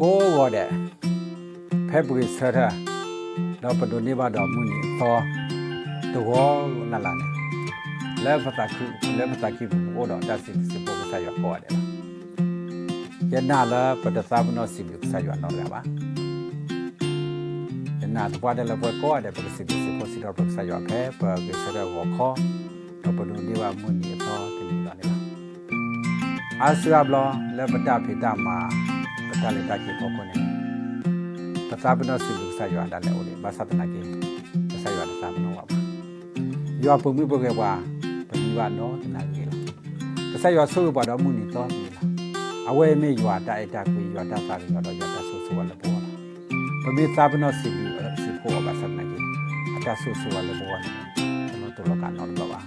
ကိးဂီၤဒဲး ဖဲပဂ့ၤဆၢထၢၣ် ဒီးပဒိးန့ၢ်ဘၣ်ဒီးမုၢ်နံၤအသီ တဂီၤလၢ်လၢ်န့ၣ် လၢပသးခု လၢပသးကံၢ်ပူၤ ပအိၣ်ဒီးတၢ်စံးဘျုးစံးဖှိၣ်ကစၢ်ယွၤကိးဂၤဒဲးလီၤ. ယနာ်လၢပတသးပ့ၤနီၣ်စံးဘျုးကစၢ်ယွၤနီတဂၤဘၣ်. ယနာ်သပှၢ်တၢၢ်လၢပဝဲကိးဂၤဒဲး ပကစံးဘျုးစံးဖှိၣ်စံးထီၣ်ပတြၢၤကစၢ်ယွၤဖဲပဂ့ၤဆၢထၢၣ်ဂီၤခီ ဒီးပဒိးန့ၢ်ဘၣ်မုၢ်နံၤအသီတနံၤလီၤန့ၣ်လီၤ. အါစုအါဘျီလၢပတၢ်ဖံးတၢ်မၤ ပတၢ်လဲၤတၢ်က့ၤအဖီခိၣ်န့ၣ် ပသးပ့ၤနီၣ်စံးဘျုးကစၢ်ယွၤဒၣ်လဲာ်အိၣ်ဒံး ဘၣ်ဆၣ်သနာ်က့ ကစၢ်ယွၤတသးပ့ၤနီၣ်ဘၣ်ဘၣ်. ယွၤပာ်မုာ်ပှဲၤပှဲၤပှၤ ပမံဘၣ်နီတနၤဂ့ၤလီၤ. ကစၢ်ယွၤဆိၣ်ဂ့ၤပှၤဒီးမုၢ်နံၤသီတနံၤလီၤ. အဝဲမ့ၢ်ယွၤတၢ်အဲၣ်တၢ်ကွံ ယွၤတၢ်သးကညီၤဒီးယွၤတၢ်ဆိၣ်ဂ့ၤဆိၣ်ဝါလၢပဂီၢ်လီၤ. ပမ့ၢ်သးပ့ၤနီၣ်စံးဘျုးစံးဖှိၣ်အီၤဘၣ်ဆၣ်သနာ်က့ အတၢ်ဆိၣ်ဂ့ၤဆိၣ်ဝါလၢပဂီၢ်န့ၣ် တလီၤတူာ်လီၤကာ်နီတဘျီဘၣ်.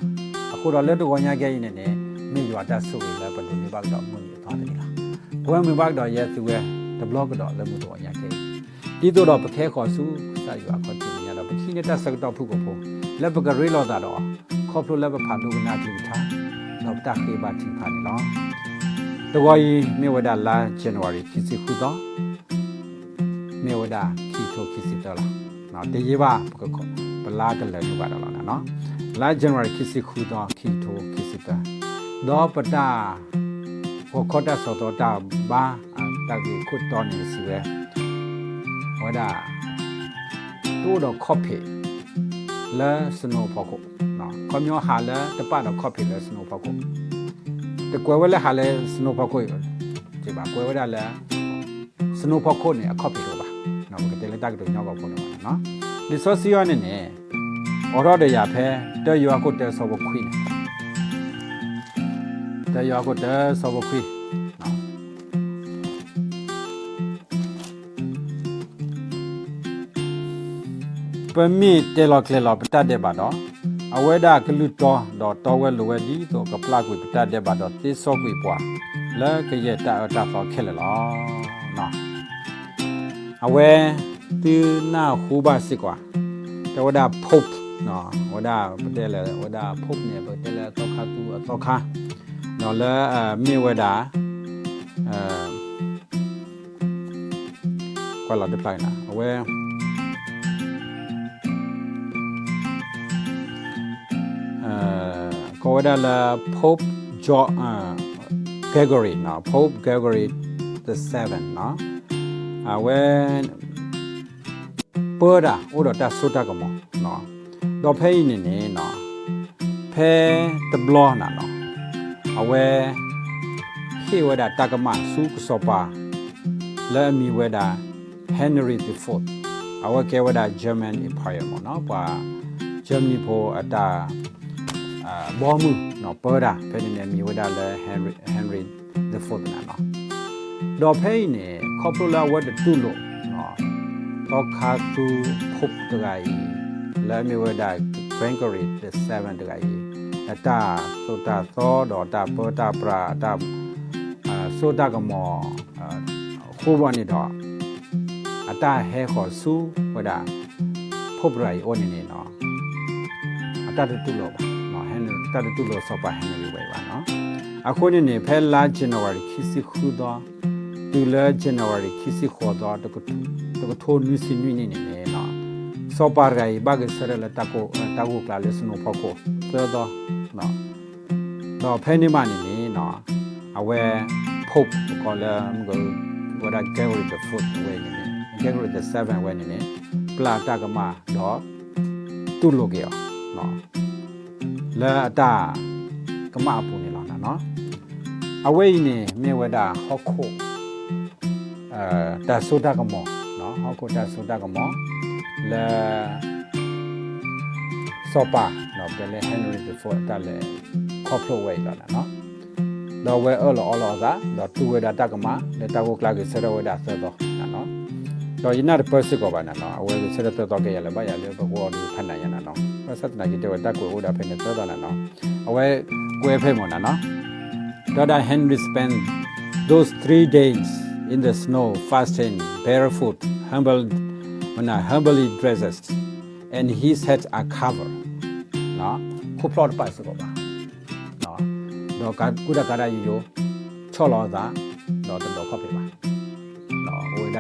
အဃိဒီးလၢတဂီၤညါကဲအံၤန့ၣ်န့ၣ် မ့ၢ်ယွၤတၢ်ဆိၣ်ဂ့ၤလၢပဒိးန့ၢ်ဘၣ်ကဒီးမုၢ်နံၤအသီတနံၤလီၤ. ပဝဲမုာ်ဘၣ်ကဒီးယဲသုဝဲတဘျီကဒီးလၢမုၢ်တဂီၤညါကဲအံၤ ဒ်သိးဒီးပကဟဲဃီၤဆူကစၢ်ယွၤအခီၣ်ထံးမဲာ်ညါဒီး ပကဟံးန့ၢ်တၢ်ဆၢကတီၢ်ဖုၣ်ကိာ်ဖိ လၢပကရ့လိာ်သးဒီး ခီဖျိလၢပဖးဒိကနၣ်အကလုၢ်ကထါ ဒီးပတၢ်ဃ့ဘါထုကဖၣ်န့ၣ်လီၤ. တဂီၤအံၤ မ့ၢ်ဝဲဒၣ်လါ January ခံဆံဃုသီ မ့ၢ်ဝဲဒၣ်ခံကထိခံဆံသၢလီၤ. တယံာ်ဘၣ် ပလါကလၢာ်ဒံးဘၣ်ဒီးလီၤ. လါ January ခံဆံဃုသီ ခံကထိခံဆံသၢ ဒီးပတၢ် ဂီၤခီတၢ်စိာ်သီတၢ်ဘါအတၢ်ဂ့ၢ်ခိၣ်တီန့ၣ်စံးဝဲ ဝဲဒၣ် တအိၣ်ဒီးခီၣ်ဖံး လၢ snow ဖီခိၣ်, ခီပညီဟးလၢတပာ်ဒီးခီၣ်ဖံးလၢ snow ဖီခိၣ်, တကွဲးဝဲလၢဟးလၢ snow ဖီခိၣ်ဘၣ်, ကွဲးဝဲဒၣ်လၢ snow ဖီခိၣ်န့ၣ် အခီၣ်ဖံးတအိၣ်ဘၣ်. ပကတဲလၢတၢ်ကတိၤညီကီၢ်ဖိန့ၣ်ဘၣ်. လံာ်စီဆှံအံၤန့ၣ်န့ၣ် အိးထီၣ်ဒီးယၤဖဲ တၢယိၤဟၣ်ခိၣ်တၢဆၢဖိခွံန့ၣ်, တၢယိၤဟၣ်ခိၣ်တၢဆၢဖိခွံ ပမ့ၢ်တဲလီၤကျဲၤလီၤပတၢ်ဒဲးဘးဒီး, အဝဲဒၣ်ကလုၢ်တီဒီးတီဝဲလိၤဝဲ ဒ်သိးကပျၢ်ကွံာ်ပတၢ်ဒဲးဘးဒီးသ့စီကွံာ်ပှၤ လၢကယဲၢ်တၢ်အၢတၢ်သီခဲလၢာ်လီၤ. အဝဲ သုနၢ်ဟူဘၣ်စ့ၢ်ကီး, တဲဝဲဒၣ် Pope, ဝဲဒၣ်ပတဲလၢဝဲဒၣ် Pope န့ၣ် ပတဲလၢသီခါသူအသီခါ, ဒီးလၢ မ့ၢ်ဝဲဒၣ် ကွၢ်လီၤတဖျါအံၤနၤ, အဝဲ ကိးဝဲဒၣ်လၢ Pope John, Gregory, Pope Gregory the seventh, အဝဲ ပၢတၢ်အိၣ်ဒီးတၢ်စိတၢ်ကမီၤ, ဒီးဖဲအံၤန့ၣ်န့ၣ် ဖဲတဘျီနၤနီၤ အဝဲ ဟ့ၣ်ဝဲဒၣ်တၢ်ကမၣ်ဆူကစီၤပၤ လၢအမံၤဝဲဒၣ် Henry the fourth, အဝဲကဲဝဲဒၣ် German Empire မ့ၢ်နီၤ, ပှၤ Germany ဖိအတၢ် ဘီမုၢ်နီၤ ပၢတၢ် ဖဲန့ၣ်န့ၣ် အမံၤဝဲဒၣ်လၢ Henry, Henry the fourth နၤနီၤ. ဒီးဖဲအံၤန့ၣ် ခီဖျိလၢအဝဲတတူၢ်လိာ် သီခါသူ Pope တဂၤအံၤ လၢအမ့ၢ်ဝဲဒၣ် Gregory the seventh တဂၤအံၤ အတၢ်သိၣ်တၢ်သီဒီးတၢ်ပၢတၢ်ပြး အတၢ် စိတၢ်ကမီၤ အဃိဘၣ်န့ၣ်ဒီး အတၢ်ဟဲဃီၤဆူဝဲဒၣ် Pope တဂၤအံၤအအိၣ်န့ၣ်န့ၣ် အတၢ်တတူၢ်လိာ်ဘၣ်, တၢ်တတူၢ်လိာ်စီၤပၤ Henry ဝဲအံၤဘၣ်နီၤ. အဃိန့ၣ်န့ၣ် ဖဲလါ January ခံဆံဃုသီ တုၤလၢ January ခံဆံဃိးသီ တကထိနွံဆံနွံနံၣ်န့ၣ်န့ၣ် စီၤပၤတဂၤအံၤ ဘၣ်ဂဲၤဆၢထၢၣ်လၢ တၢ်ဂိၢ်ကျါလၢ snow ဖီခိၣ် သၢသီ ဒီးဖဲန့ၣ်မးန့ၣ်န့ၣ် အဝဲ Pope ပကိးလၢ ဝဲဒၣ် Gregory the fourth ဝဲန့ၣ်န့ၣ် Gregory the seventh ဝဲန့ၣ်န့ၣ် ပျၢ်တၢ်ကမၣ်ဒီး တူၢ်လိာ်က့ၤအီၤ လၢအတၢ်ကမၣ်အပူၤန့ၣ်လီၤနၤနီၤ. အဝဲအံၤန့ၣ် မ့ၢ်ဝဲဒၣ်ဟီၣ်ခိၣ် တၢ်စိတၢ်ကမီၤ, ဟီၣ်ခိၣ်တၢ်စိတၢ်ကမီၤ လၢ စီၤပၤ ပတဲလၢ Henry the fourth အတၢ်လဲၤခီဖျိဝဲအံၤလီၤနၤနီၤ. ဒီးအဝဲအၢၣ်လီၤအီလီၤအသး ဒီးတူၢ်ဝဲဒၣ်တၢ်ကမၣ် လၢတၢ်ဂိၢ်ကျါဂဲၤဆၢထၢၣ်ဝဲဒၣ်သၢသီနၤနီၤ. ဒီးယနၢ်တပၢၢ်စ့ၢ်ကီးဘၣ်နၤနီၤ, အဝဲဂဲၤဆၢထၢၣ်သၢသီကဲယၤလၢၤဘၣ်ယၤလၢပဂီၢ်ဒီးဖးနးယၤနၤနီၤ. ဘၣ်ဆၣ်သနာ်က့တဲဝဲတၢ်ကွဲးအိၣ်ဒၣ်ဖဲန့ၣ်သၢသီနၤနီၤ. အဝဲကွဲးဖဲမ့ၢ်နၤနီၤ ဒီးဒၣ် Henry spent those three days in the snow, fasting, barefoot, humble, မနုၤ humbly dressed, and his head uncovered. ခိၣ်ဖျီၣ်တပာ်စ့ၢ်ကီးဘၣ်, ဒီးကူတၢ်ကါဒၣ်ယိယိ, ဆီၣ်လီၤအသး, ဒီးတဒိးခီၣ်ဖံးဘၣ်. အိၣ်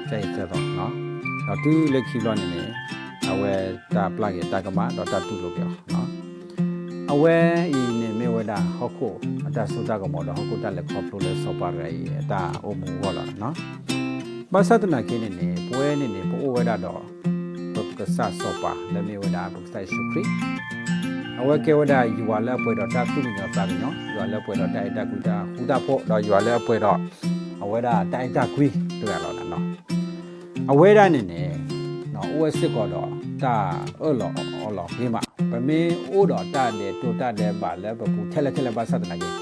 ကယဲၢ်သၢသီ, ဒီးတုၤလၢခံဘျီန့ၣ်န့ၣ် အဝဲတၢ်ပျၢ်က့ၤတၢ်ကမၣ် ဒီးတၢ်တူၢ်လိာ်က့ၤအီၤ. အဝဲအံၤန့ၣ်မ့ၢ်ဝဲဒၣ်ဟီၣ်ခိၣ်အတၢ်စိတၢ်ကမီၤ ဒီးဟီၣ်ခိၣ်တၢ်လဲၤခီဖျိလၢစီၤပၤတဂၤအံၤ အတၢ်အိၣ်မူအဂီၢ်လီၤ. ဘၣ်ဆၣ်သနာ်က့န့ၣ်န့ၣ် ပဝဲန့ၣ်န့ၣ် ပအိၣ်ဝဲဒၣ်ဒီး ပကစၢ်စီၤပၤလၢမ့ၢ်ဝဲဒၣ် ပကစၢ်ယ့ၣ်ၡူးခရံာ်, အဝဲကဲဝဲဒၣ်ယွၤလၢအပှဲၤဒီးတၢ်သူၣ်ကညီၤသးကညီၤ, ယွၤလၢအပှဲၤဒီးတၢ်အဲၣ်တၢ်ကွံတၢ်ဃူတၢ်ဖိး, ဒီးယွၤလၢအပှဲၤဒီး အဝဲဒၣ်တၢ်အဲၣ်တၢ်ကွံတဂၤလီၤ. အဝဲဒၣ်န့ၣ်န့ၣ် အိၣ်ဝဲစ့ၢ်ကီးဒီးတၢ်အၢၣ်လီၤအီလီၤဂ့ၤမး, ပမ့ၢ်အိၣ်ဒီးတၢ်ဒဲးတိၢ်တၢ်ဒဲးဘးလၢပပူၤထဲလဲၣ်ထဲလဲၣ်ဘၣ်ဆၣ်သနာ်က့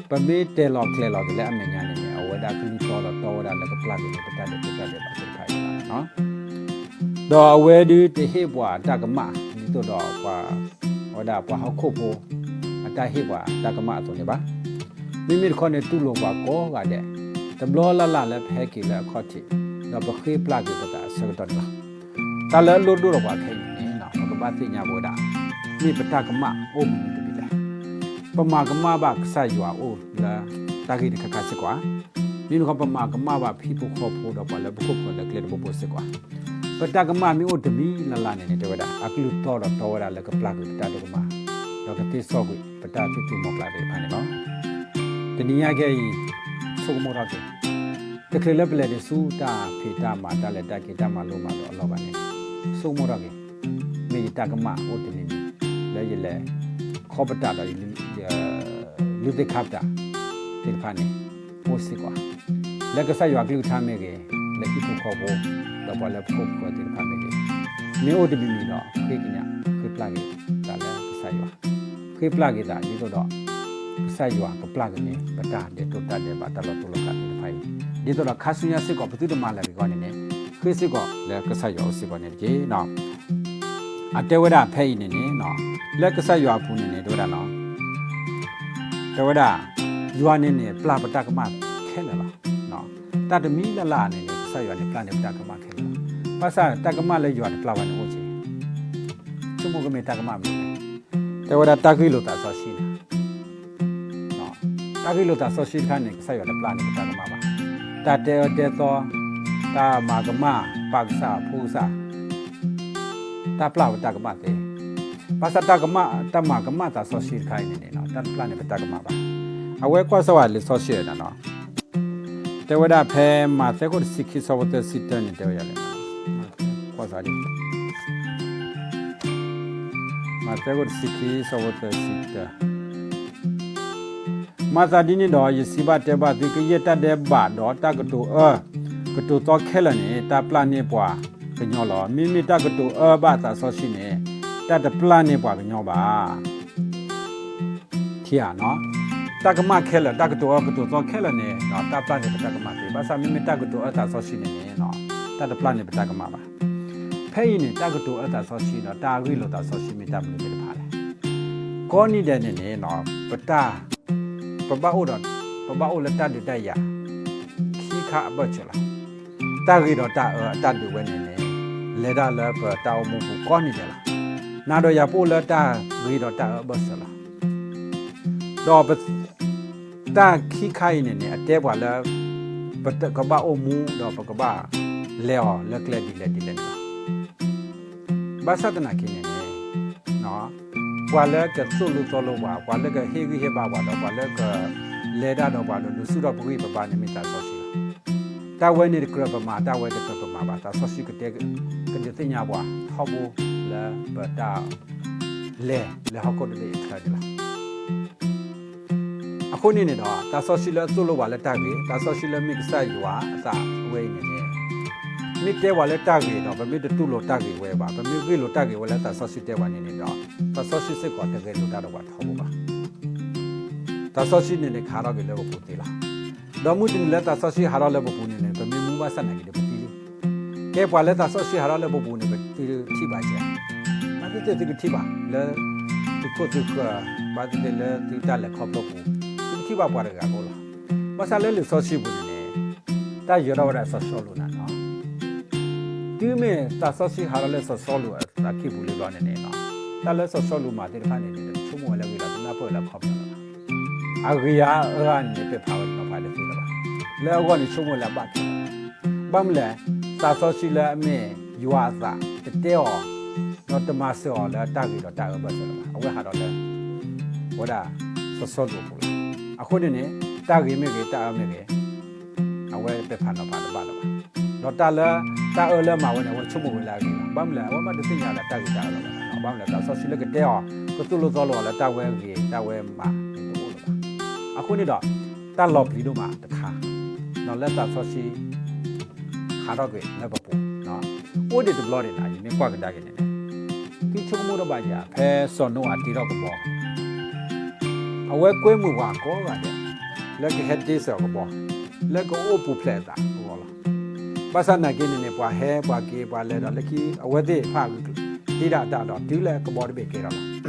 ပမ့ၢ်တဲလီၤကျဲၤလီၤက့ၤလၢအမဲာ်ညါန့ၣ်န့ၣ် အဝဲဒၣ်ကလုၢ်တီဒီးတီဝဲဒၣ်လၢကပျၢ်က့ၤန့ၣ် ပတၢ်ဒဲးတိၢ်တၢ်ဒဲးဘးသ့ၣ်တဖၣ်အံၤလီၤ. ဒီးအဝဲဒၣ်တဟ့ၣ်ပှၤတၢ်ကမၣ် ဒ်သိးဒီးပှၤ ဝဲဒၣ်ပှၤဟီၣ်ခိၣ်ဖိ အတၢ်ဟ့ၣ်ပှၤတၢ်ကမၣ်အသိးန့ၣ်ဘၣ်. မ့မ့ၢ်တခီန့ၣ် တူၢ်လိာ်ပှၤကိးဂၤဒဲး, တဘျီလၢ်လၢ်လၢပဟဲက့ၤလၢအခီၣ်ထံး, ဒီးပဃ့ပျၢ်က့ၤပသးအဆၢကတီၢ်န့ၣ်လီၤ. တၢ်လၢအလိၣ်ဒိၣ်ဒီးပှၤခဲအံၤန့ၣ် ပကဘၣ်သ့ၣ်ညါပဝဲဒၣ် မ့ၢ်ပတၢ်ကမၣ်အိၣ်မနုၤတမံၤလဲၣ်. ပမၤကမၣ်ဘၣ်ကစၢ်ယွၤအိၣ်လၢတၢ်ဂ့ၢ်တခါခါစ့ၢ်ကီးဧါ. မ့မ့ၢ်တခီ ပမၤကမၣ်ဘၣ်ဟံၣ်ဖိဃီဖိဒီးပှၤလၢပခိၣ်ပဃၢၤလၢကျဲတဘိဘိစ့ၢ်ကီးဧါ. ပတၢ်ကမၣ်မ့ၢ်အိၣ်တမံၤလၢ်လၢ်န့ၣ်န့ၣ် တဲဝဲဒၣ် အကလုၢ်တီဒီးတီဝဲဒၣ်လၢကပျၢ်ကွံာ်ပတၢ်ဒဲးဘး, ဒီးကသ့စီကွံာ်ပတၢ်သ့ၣ်သူမီၤကျၢ်သ့ၣ်တဖၣ်န့ၣ်လီၤ. တနံၤညါကဲအံၤ ဆိကမိၣ်ထီၣ်က့ၤ, တချုးလၢပလဲၤဒံးဆူတၢ်ဖံးတၢ်မၤ တၢ်လဲၤတၢ်က့ၤတၢ်မၤလိမၤဒိးအလီၢ်ဘၣ်န့ၣ်, ဆိကမိၣ်ထီၣ်က့ၤ, မ့ၢ်ယတၢ်ကမၣ်အိၣ်တမံၤမံၤ လၢယလဲၤခီပတာ်ဒီး လုၢ်သ့ၣ်ခါပတာ်သ့ၣ်တဖၣ်န့ၣ် အိၣ်စ့ၢ်ကီးဧါ. လၢကစၢ်ယွၤကလုၢ်ကထါမ့ၢ်ဂ့ၤ, လၢဟံၣ်ဖိဃီဖိ ဒီးပှၤလၢပခိၣ်ပဃၢၤသ့ၣ်တဖၣ်မ့ၢ်ဂ့ၤ, မ့ၢ်အိၣ်တမံၤမံၤဒီး ဃ့ကညး ဃ့ပျၢ်က့ၤသးလၢကစၢ်ယွၤ, ဃ့ပျၢ်က့ၤသးဒ်သိးဒီး ကစၢ်ယွၤကပျၢ်က့ၤန့ၣ် ပတၢ်ဒဲးတိၢ်တၢ်ဒဲးဘး တၢ်လီၤတိၢ်လီၤကးသ့ၣ်တဖၣ်အံၤ, ဒ်သိးဒီးခါဆူညါစ့ၢ်ကီး ပသုတမၤလၢၤက့ၤအဂီၢ်န့ၣ်န့ၣ်, ဃ့စ့ၢ်ကီးလၢကစၢ်ယွၤအိၣ်စ့ၢ်ကီးန့ၣ်တက့ၢ်. အတဲဝဲဒၣ်ဖဲအံၤန့ၣ်န့ၣ်, လၢကစၢ်ယွၤအပူၤန့ၣ်န့ၣ် တဲဝဲဒၣ်လီၤ. တဲဝဲဒၣ်, ယွၤန့ၣ်န့ၣ် ပျၢ်ပတၢ်ကမၣ်ခဲလၢာ်လီၤ. တၢ်တမံၤလၢ်လၢ်န့ၣ်န့ၣ် ကစၢ်ယွၤန့ၣ် ပျၢ်န့ၢ်ပတၢ်ကမၣ်ခဲလၢာ်လီၤ. ဘၣ်ဆၣ်တၢ်ကမၣ်လၢယွၤတပျၢ်ဘၣ်န့ၣ်အိၣ်က့ၤ, ဆိကမိၣ်ကမ့ၢ်တၢ်ကမၣ်မနုၤလဲၣ်. တဲဝဲဒၣ်တၢ်ဂ့ၢ်လိာ်သးစီဆှံန့ၣ် တၢ်ဂ့ၢ်လိာ်သးစီဆှံတခါန့ၣ် ကစၢ်ယွၤတပျၢ်န့ၢ်ပတၢ်ကမၣ်ဘၣ်. တၢ်တဲအၢတဲသီ, တၢ်မၤကမၣ်, ပၢ်ကစၢ်, ဖိကစၢ်, တၢ်ပျၢ်ပတၢ်ကမၣ်သ့. ဘၣ်ဆၣ်တၢ်ကမၣ်, တၢ်မၤကမၣ်သးစီဆှံတခါအံၤန့ၣ်န့ၣ် တၢ်တပျၢ်န့ၢ်ပတၢ်ကမၣ်ဘၣ်. အဝဲကွၢ်စၢ်ဝဲလံာ်စီဆှံန့ၣ်လီၤ. တဲဝဲဒၣ်ဖဲမးသဲခိၣ်တဆံခံဆၢဖိသၢဆံတၢန့ၣ် တဲဝဲဒ်လဲၣ်. ကွၢ်စၢ်ဒ် မးသဲခိၣ်တဆံခံဆၢဖိသၢဆံတၢ, မၤသးဒ်န့ၣ်ဒီး ယစံးဘၣ်တဲဘၣ်သု ကယဲၢ်တၢ်ဒဲးဘးဒီးတၢ်ကတိၤအၢ ကတိၤသီခဲလၢာ်န့ၣ် တၢ်ပျၢ်န့ၢ်ပှၤကညီလီၤ. မ့မ့ၢ်တၢ်ကတိၤအၢဘၣ်သးစီဆှံန့ၣ် တၢ်တပျၢ်န့ၢ်ပှၤကညီဘၣ်. ထံဧါ, တၢ်ကမၣ်ခဲလၢာ် တၢ်ကတိၤအၢကတိၤသီခဲလၢာ်န့ၣ် တၢ်ပျၢ်န့ၢ်ပတၢ်ကမၣ်သ့, ဘၣ်ဆၣ်မ့မ့ၢ်တၢ်ကတိၤအၢသးစီဆှံန့ၣ်န့ၣ် တၢ်တပျၢ်န့ၢ်ပတၢ်ကမၣ်ဘၣ်. ဖဲအံၤန့ၣ် တၢ်ကတိၤအၢသးစီဆှံဒီးတၢ်ဂ့ၢ်လိာ်သးစီဆှံမ့ၢ်တၢ်မနုၤသ့ၣ်တဖၣ်လဲၣ်. ကိးနံၤဒဲးန့ၣ်န့ၣ် ပတၢ် ပဘၣ်အိၣ်ဒီး ပဘၣ်အိၣ်လၢတၢ်ဒုးတၢ်ယၤ ခံခါအဘၢၣ်စၢၤလီၤ. တၢ်ဂ့ၤဒီးတၢ်အၢအတၢ်ဒုးဝဲန့ၣ်န့ၣ် လဲၤတၢ်လၢပတၢ်အိၣ်မူပူၤကိးနံၤဒဲးလီၤ. နၤဒီးယၤပအိၣ်လၢတၢ်ဂ့ၤဒီးတၢ်အၢအဘၢၣ်စၢၤလီၤ. ဒီးပ တၢ်ခံခါအံၤန့ၣ်န့ၣ် အတဲပှၤလၢ ပကဘၣ်အိၣ်မူဒီးပကဘၣ်လဲၤအီၤလၢကျဲဒ်လဲၣ်ဒ်လဲၣ်န့ၣ်လီၤ. ဘၣ်ဆၣ်သနာ်က့န့ၣ်န့ၣ် ပှၤလၢကသိၣ်လိသီလိပှၤ, ပှၤလၢကဟ့ၣ်ဂံၢ်ဟ့ၣ်ဘါပှၤဒီး ပှၤလၢကလဲၤတၢ်ဒီးပှၤဒီး ဒုးဆူၣ်ထီၣ်ပဂံၢ်ပဘါန့ၣ်မ့ၢ်သးစီဆှံလီၤ. တၢ်ဝဲန့ၣ်တကြၢးပမၤ, တၢ်ဝဲတကြၢးပမၤဘၣ်, သးစီဆှံကတဲ ကဒုးသ့ၣ်ညါပှၤထီဘိလၢပတၢ်လဲၤလၢဟီၣ်ခိၣ်တဘ့ၣ်အချၢန့ၣ်လီၤ. အဃိန့ၣ်န့ၣ်ဒီး သးစီဆှံလၢအသိၣ်လိပှၤလၢတၢ်ဂ့ၤ, သးစီဆှံလၢမ့ၢ်ကစၢ်ယွၤအသးဝဲအံၤန့ၣ်န့ၣ် မ့ၢ်တဲပှၤလၢတၢ်ဂ့ၤဒီး ပမ့ၢ်တတူၢ်လိာ်တၢ်ဂ့ၤဝဲဘၣ်, ပမ့ၢ်ဂ့ၢ်လိာ်တၢ်ဂ့ၤဝဲလၢသးစီဆှံတဲပှၤန့ၣ်န့ၣ်ဒီး သးစီဆှံစ့ၢ်ကီးတဂဲၤလိာ်တၢ်ဒီးပှၤထီဘိဘၣ်. သးစီဆှံန့ၣ်န့ၣ် ကဟးထီၣ်က့ၤလၢပပူၤသ့လီၤ. ဒီးမုၢ်တနံၤလၢသးစီဆှံဟးထီၣ်လၢပပူၤန့ၣ်န့ၣ် ပမ့ၢ်မူဘၣ်ဆၣ်နာ်က့ဒီး ပသံလံ. ကဲပှၤလၢသးစီဆှံဟးထီၣ်လၢပပူၤန့ၣ် ပသုထံၣ်ဘၣ်ကဲ, ဘၣ်သ့ၣ်သ့ၣ်သုကထံၣ်ဘၣ်လၢ သုခိၣ်သုဃၢၤ, ဘၣ်သ့ၣ်သ့ၣ်လၢသုတၢ်လဲၤခီဖျိပူၤ သုကထံၣ်ဘၣ်ပှၤတဂၤဧိၤလီၤ. ဘၣ်ဆၣ်လၢလံာ်စီဆှံပူၤန့ၣ်န့ၣ် တၢ်ယၢၤထီၣ်ဝဲဒၣ်စီၤၡီလူးန့ၣ်လီၤ. တုၤမ့ၢ်သးစီဆှံဟးထီၣ်လၢစီၤၡီလူးအသးကံၢ်ပူၤလံဘျီန့ၣ်န့ၣ် တၢ်လၢစီၤၡီလူးမၤသ့ၣ်တဖၣ်န့ၣ်န့ၣ် တဆိကမိၣ်ဝဲလၢအဂ့ၤဒီး တနၢ်ပၢၢ်ဝဲလၢအခီပညီလီၤ. အဂ့ၤဧါအၢဧါန့ၣ် ပ့ၢ်ဖးဝဲတနီၤဖးတသ့လၢၤဘၣ်. လၢအဂီၢ်န့ၣ်ဆိကမိၣ်ဝဲလၢအဘၣ်ခဲလၢာ်လီၤ. ဘၣ်မနုၤလဲၣ်, သးစီဆှံလၢအမ့ၢ်ယွၤအသး တတဲအီၤ ဒီးတမၤစၢၤအီၤလၢတၢ်ဂ့ၤဒီးတၢ်အၢဘၢၣ်စၢၤလၢၤဘၣ်. အဝဲဟးထီၣ်လၢ ဝဲဒၣ်စီၤစီလူးအပူၤလီၤ. အဃိန့ၣ်န့ၣ် တၢ်ဂ့ၤမ့ၢ်ဂ့ၤ တၢ်အၢမ့ၢ်ဂ့ၤ အဝဲပဲာ်ဖးနီၤဖးတဘၣ်လၢၤဘၣ်. ဒီးတၢ်လၢ တၢ်အၢလၢမၤဝဲန့ၣ် အဝဲဆိကမိၣ်ဝဲလၢအဂ့ၤလီၤ. ဘၣ်မနုၤလဲၣ်, အဝဲမ့ၢ်တသ့ၣ်ညါလၢတၢ်ဂ့ၤတၢ်အၢလၢၤဘၣ်. ဘၣ်မနုၤလဲၣ်, သးစီဆှံလၢကတဲအီၤ ကသိၣ်လိသီလိအီၤလၢတၢ်ဝဲဂ့ၤ တၢ်ဝဲမၤန့ၣ်တအိၣ်လၢၤဘၣ်. အဃိန့ၣ်ဒီး တၢ်လီၤပျံၤဒိၣ်မးတခါ လၢသးစီဆှံ ဟးထီၣ်ကွံာ်လၢပပူၤ, အိၣ်ဒံးတဘျီဒံးနီၤ, ယမ့ၢ်ကွၢ်ကဒါက့ၤန့ၣ်န့ၣ် သုဆိကမိၣ်ထီၣ်ဘၣ်ယၤ ဖဲစီၤနိအၤတ့ထီၣ်ကဘီ အဝဲကွဲမုာ်ပှၤကိးဂၤဒဲး လၢကဟဲတ့စၢၤအီၤကဘီ လၢကအိၣ်ပူၤဖျဲးအသးအဂီၢ်လီၤ. ဘၣ်ဆၣ်သနာ်က့န့ၣ်န့ၣ် ပှၤဟဲပှၤက့ၤပှၤလဲၤဒီး လၢခံအဝဲသ့ၣ်တဖၣ် တ့ဒၣ်တၢ်ဒီး တုၤလၢကဘီတဘ့ၣ်ကဲထီၣ်လီၤ.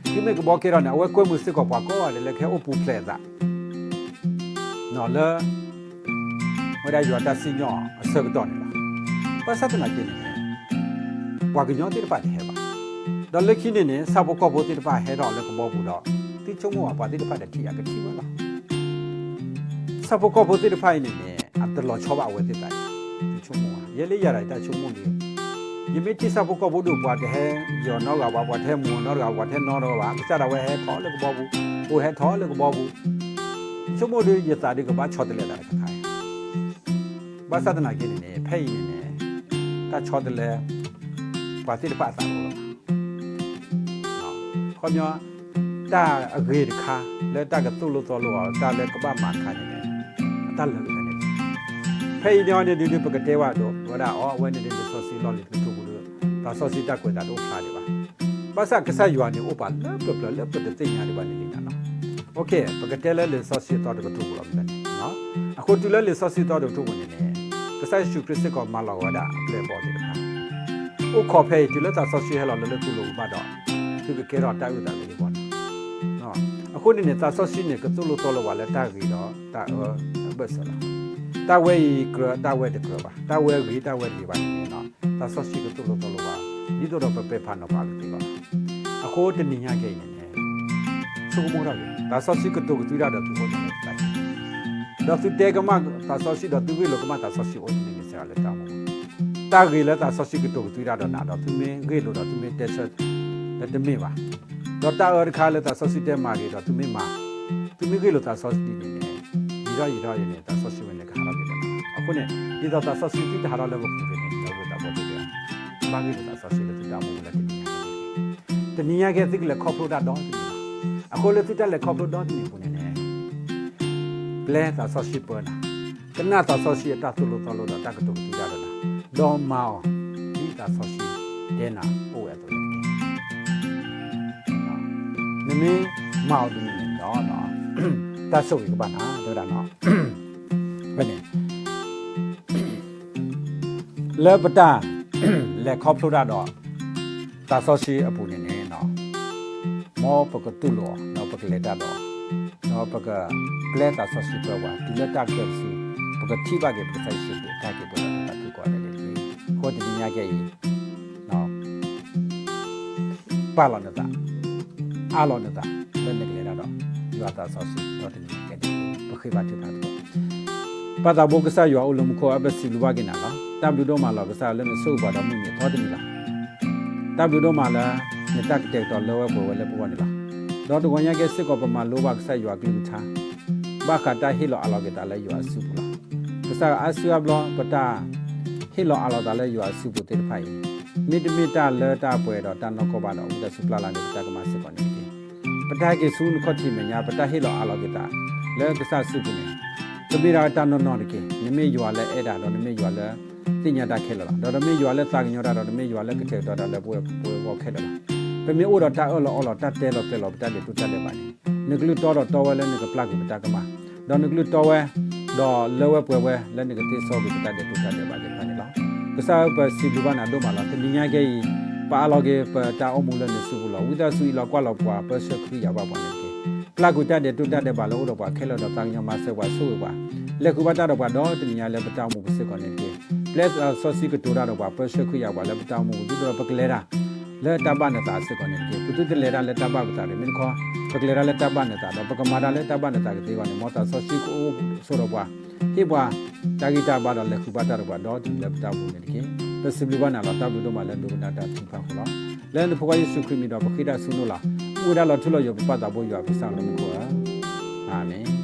တုၤမ့ၢ်ကဘီကဲထီၣ်န့ၣ် အဝဲကွဲမုာ်စ့ၢ်ကီးပှၤကိးဂၤဒဲးလၢကဟဲအိၣ်ပူၤဖျဲးအသး လၢ ဝဲဒၣ်ယွၤတၢ်စံၣ်ညီၣ်အဆၢကတီၢ်န့ၣ်လီၤ. ဘၣ်ဆၣ်သနာ်က့န့ၣ်န့ၣ် ပှၤကညီသ့ၣ်တဖၣ်တဟဲဘၣ်. ဒီးလၢခံန့ၣ်န့ၣ် ဆၣ်ဖိကီၢ်ဖိသ့ၣ်တဖၣ်ဟဲထီၣ်လၢကဘီပူၤဒီး သုဆိကမိၣ်ဘၣ်ပှၤသ့ၣ်တဖၣ်ဒီးထံၣ်အကထံၣ်ဝဲလီၤ. ဆၣ်ဖိကီၢ်ဖိသ့ၣ်တဖၣ်အံၤန့ၣ်န့ၣ် အတလီၤဆီဘၣ်အဝဲသ့ၣ်သးအံၤ သုဆိကမိၣ်ဘၣ်. ယဲလၢယၤဒီးယတၢ်ဆိကမိၣ်န့ၣ် ယမ့ၢ်ထံၣ်ဆၣ်ဖိကီၢ်ဖိဒိၣ် ပှၤတဟဲယီၤနီတဂၤဘၣ်, ပှၤတဟဲမူၤနီတဂၤ, ပှၤတဟဲနီတဂၤဘၣ်, ကစၢ်ဒၣ်ဝဲဟဲထီၣ်လၢကဘီပူၤ, အိၣ်ဟဲထီၣ်လၢကဘီပူၤ, ဆိကမိၣ်ဒီး ယသးဒုးကဘၣ်ဆီတလဲသးတခါခါအံၤ ဘၣ်ဆၣ်သနာ်က့န့ၣ်န့ၣ် ဖဲအံၤန့ၣ်န့ၣ် တၢ်ဆီတလဲ ပှၤသ့ၣ်တဖၣ်အသးလီၤလီၤ. ခီပညီ တၢ်အဂ့ၤတခါ လၢတၢ်ကသိၣ်လိသီလိအီၤ တၢ်လၢကဘၣ်မၤတခါန့ၣ်န့ၣ် အတၢ်လၢာ်န့ၣ် ဖဲအံၤန့ၣ်အီၤန့ၣ်ဒုး ပကတဲဝဲဒၣ် အဝဲန့ၣ်ဒုး လံာ်စီဆှံလီၢ်လံၤတကထိပူၤဒီး သးစီဆှံတၢ်ကွဲးသးတအိၣ်ဖျါဒံးဘၣ်. ဘၣ်ဆၣ်ကစၢ်ယွၤန့ၣ်အိၣ်ပာ်လၢပျၢၤပျၢၤလၢပတသ့ၣ်ညါဒံးဘၣ်န့ၣ်လံနၤလီၤ. ပကတဲလၢလံာ်စီဆှံအသီတကထိပူၤလီၤမ့ၢ်န့ၣ်. အဃိတုၤလၢလံာ်စီဆှံအသီတကထိပူၤန့ၣ်န့ၣ် ကစၢ်ယ့ၣ်ၡူးခရံာ်စ့ၢ်ကီးမၤလီၤဝဲဒၣ်အပျဲၢ်အဘီၣ်သ့ၣ်တဖၣ် အိၣ်ခိးဖဲအံၤ တုၤလၢသးစီဆှံဟဲလီၤလၢလၢသုလိၤကဘၣ်ဒီး သုကကဲထီၣ်တၢ်အုၣ်သးလၢယဂီၢ်န့ၣ်. အဃိန့ၣ်န့ၣ် သးစီဆှံန့ၣ် ကသိၣ်လိသီလိပှၤလၢတၢ်ဂ့ၤဒီးတၢ်အၢအဘၢၣ်စၢၤလီၤ. တၢ်ဝဲအံၤကြၢး တၢ်ဝဲတကြၢးဘၣ်, တၢ်ဝဲဂ့ၤ တၢ်ဝဲတဂ့ၤဘၣ်န့ၣ်န့ၣ် သးစီဆှံကသိၣ်လိသီလိပှၤ ဒ်သိးဒီးပပဲာ်ဖးနီၤဖးကသ့အဂီၢ်လီၤ. အဃိတနံၤညါကဲအံၤန့ၣ်န့ၣ် ဆိကမိၣ်ထီၣ်က့ၤ သးစီဆှံကတိၤကသွံတၢ်ဒီးသုအိၣ်တန့ၢ်သး ဒီးသုတဲကမၣ်သးစီဆှံ ဒီးသုဂ့ၢ်လိာ်ကမၣ်သးစီဆှံအိၣ်တန့ၢ်န့ၣ်စ့ၢ်ကီးလၢတၢ်အိၣ်မူ တၢ်ဂ့ၤလၢသးစီဆှံကတိၤကသွံတၢ်ဒီးနၤဒီး သုမ့ၢ်ဂ့ၢ်လိာ်ဒီးသုမ့ၢ်တဲဆၢ လၢတမ့ၢ်ဘၣ်, ဒီးတၢ်အၢတခါလၢသးစီဆှံတဲမၤဂ့ၤဒီးသုမ့ၢ်မၤ, သုမ့ၢ်ဂ့ၢ်လိာ်သးစီဆှံဒ်န့ၣ်န့ၣ် ယံာ်ထီၣ်ယံာ်ထီၣ်ယံာ်န့ၣ် သးစီဆှံဝဲန့ၣ်ကဟးထီၣ်က့ၤလီၤ. အဃိန့ၣ် ဒ်သိးသးစီဆှံသုတဟးထီၣ်လၢပပူၤန့ၣ် ဒီပုၢ်ဝဲၢ်သးဘီသ့ၣ်တဖၣ် ဘၣ်ဂ့ၢ်လိာ်သးစီဆှံလၢသုတၢ်အိၣ်မူလၢတနံၤညါ တနံၤညါကဲသုကလဲၤခီဖျိတၢ်ဒီတနံၤလီၤ. အဃိလၢသုတၢ်လဲၤခီဖျိဒီတနံၤအပူၤန့ၣ်န့ၣ် ပျဲသးစီဆှံပၢနၤ, ကနၣ်သးစီဆှံအတၢ်သိၣ်လိသီလိဒီးတၢ်ကတိၤကသွံတၢ်ဒီးနၤ, ဒီးမၤအီၤ ဒ်သးစီဆှံတဲနၤအိၣ်ဝဲအသိးန့ၣ်တက့ၢ်. နမ့ၢ်မၤအီၤဒ်န့ၣ်န့ၣ်ဒီး တၢ်ဆိၣ်ဂ့ၤကဘၣ်နၤ တဲဝဲဒၣ်နီၤ. ဖဲန့ၣ် လၢပတၢ်လဲၤခီဖျိတၢ်ဒီး သးစီဆှံအပူၤန့ၣ်န့ၣ် မ်ပကတူၢ်လိာ်အီၤ ဒီးပကလဲၤတၢ်ဒီး ဒီးပကပျဲသးစီဆှံပၢပှၤ တုၤလၢတၢ်ကတၢၢ်တစု ပကထံၣ်ဘၣ်က့ၤ ပကစၢ်ယ့ၣ်ၡူးခရံာ်အတၢ်က့ၤပၢလီၤသးခုကိးဂၤဒဲးတက့ၢ်. အဃိတနံၤညါကဲအံၤ ပာ်လီၤနသး အးလီၤနသး လၢနကလဲၤတၢ်ဒီး ယွၤသးစီဆှံဒီတနံၤကဲန့ၣ် ပဃ့ဘါထုကဖၣ်သကိး. ပၢ်သးဘိကစၢ်ယွၤအိၣ်လၢမူခိၣ် အပစံးဘျုးဘၣ်က့ၤနၤလီၤ. တၢ်ဘျုးဒိၣ်မးလီၤ ကစၢ်လၢနဆိၣ်ဂ့ၤပှၤဒီးမုၢ်နံၤအသီတနံၤလီၤ. တၢ်ဘျုးဒိၣ်မးလၢ နတၢ်ကတဲာ်ကတီၤလၢဝဲပှဲၤဝဲလၢပဂီၢ်န့ၣ်လီၤ. ဒီးတဂီၤညါကဲစ့ၢ်ကီး ပမၤလိဘၣ်ကစၢ်ယွၤကလုၢ်ကထါ ဘၣ်ဃးတၢ်ဟ့ၣ်လီၤအးလီၤက့ၤသးလၢယွၤအစုပူၤလီၤ. ကစၢ်အါစုအါဘျီ ပတၢ်ဟ့ၣ်လီၤအးလီၤသးလၢယွၤအစုပူၤသ့ၣ်တဖၣ်အံၤ မ့တမ့ၢ်တၢ်လၢတၢ်ပှဲၤဒီးတၢ်နီၢ်ကီၢ်ဘၣ်ဒီး ဝံသးစူၤပျၢ်လၢ်န့ၣ် ပတၢ်ကမၣ်စ့ၢ်ကီးန့ၣ်တက့ၢ်. ပတၢ်ဟဲက့ၤဆူနခီၣ်ထံးမဲာ်ညါ ပတၢ်ဟ့ၣ်လီၤအးလီၤက့ၤသး လၢကစၢ်အစုပူၤန့ၣ် တမ့ၢ်ဒၣ်တၢ်နီၢ်နီၢ်တက့ၢ်. နမ့ၢ်ယွၤလၢအဲၣ်တၢ်ဒီး နမ့ၢ်ယွၤလၢသ့ၣ်ညါတၢ်ခဲလၢာ်လီၤ. ဒီးနမ့ၢ်ယွၤလၢသးကညီၤတၢ်ဒီး နမ့ၢ်ယွၤလၢကတဲာ်ကတီၤတၢ်လၢပဝဲပဝဲဂီၢ်ခဲလၢာ်လီၤ. ပမ့ၢ်အိၣ်ဒီးတၢ်အၢၣ်လီၤအီလီၤ တၢ်တဲလီၤကျဲၤလီၤ ပတၢ်ဒဲးတူၢ်တၢ်ဒဲးဘးန့ၣ် နကလုၢ်တီဒီးတီဝဲလၢနကပျၢ်ကွံာ်ပတၢ်ကမၣ် ဒီးနကလုၢ်တီဝဲ ဒီးလၢဝဲပှဲၤဝဲလၢနကသ့စီကွံာ်ပတၢ်ဒဲးတူၢ်တၢ်ဒဲးဘးသ့ၣ်တဖၣ်န့ၣ်လီၤ. ကစၢ်ဧၢ ပစံးဘျုးဘၣ်နၤဒိၣ်မးလီၤ. တနံၤညါကဲအံၤ ပအးလီၤက့ၤပတၢ်အိၣ်မူလၢနစုပူၤလီၤ. ဝံသးစူၤအံးလီၤကွၢ်လီၤပှၤ ပၢဆှၢခရံာ်ယာ်ဘၣ်ပှၤန့ၣ်တက့ၢ်. ပျၢ်ကွံာ်တၢ်ဒဲးတူၢ်တၢ်ဒဲးဘးလၢအိၣ်ဒီးပှၤခဲလၢာ်ဒီးသးကညီၤမၤစၢၤပှၤဆိၣ်ဂ့ၤပှၤ လဲၤဃုာ်ဘၣ်တၢ်ဒီးပှၤဒီတနံၤညါလၢပတၢ်အိၣ်မူပူၤစ့ၢ်ကီးန့ၣ်တက့ၢ်. ပျဲသးစီဆှံကတိၤတၢ်ဒီးပှၤ ပၢဆှၢခရံာ်ယာ်ပှၤလၢပတၢ်အိၣ်မူပူၤ ဒ်သိးဒီးပကလဲၤတၢ် လၢတၢ်ဘၣ်နသးစ့ၢ်ကီးန့ၣ်တက့ၢ်. ပသုတလဲၤတၢ်လၢတၢ်ဘၣ်ပသးတဂ့ၤ မ့ၢ်တခီ ပကလဲၤတၢ်လၢတၢ်ဘၣ်နသးဒီး ပကမၤတၢ်လၢတၢ်ဘၣ်နသးကသ့အဂီၢ်န့ၣ် မ်သးစီဆှံကအိၣ်ဆိးဒီးပှၤ ဟ့ၣ်ပှၤတၢ်ဂံၢ်တၢ်ဘါဒီးလဲၤဃုာ်ဘၣ်တၢ်ဒီးပှၤဒီတနံၤလၢပတၢ်အိၣ်မူန့ၣ်တက့ၢ်. ပစံးဘျုးဘၣ်နၤလီၤ. တၢ်ဘျုးဒိၣ်မးလၢဒိကနၣ်တၢ်ထုကဖၣ်အဃိလီၤ. လၢနဖိခွါယ့ၣ်ၡူးခရံာ်မံၤဒီးပဃ့တၢ်ဆိၣ်ဂ့ၤလီၤ. အိၣ်ဝဲဒၣ်လီၤထူလီၤယိာ် ပပၢ်သးဘိယွၤပကစၢ်လၢမူခိၣ်ဧၢ, အၤမ့ၣ်.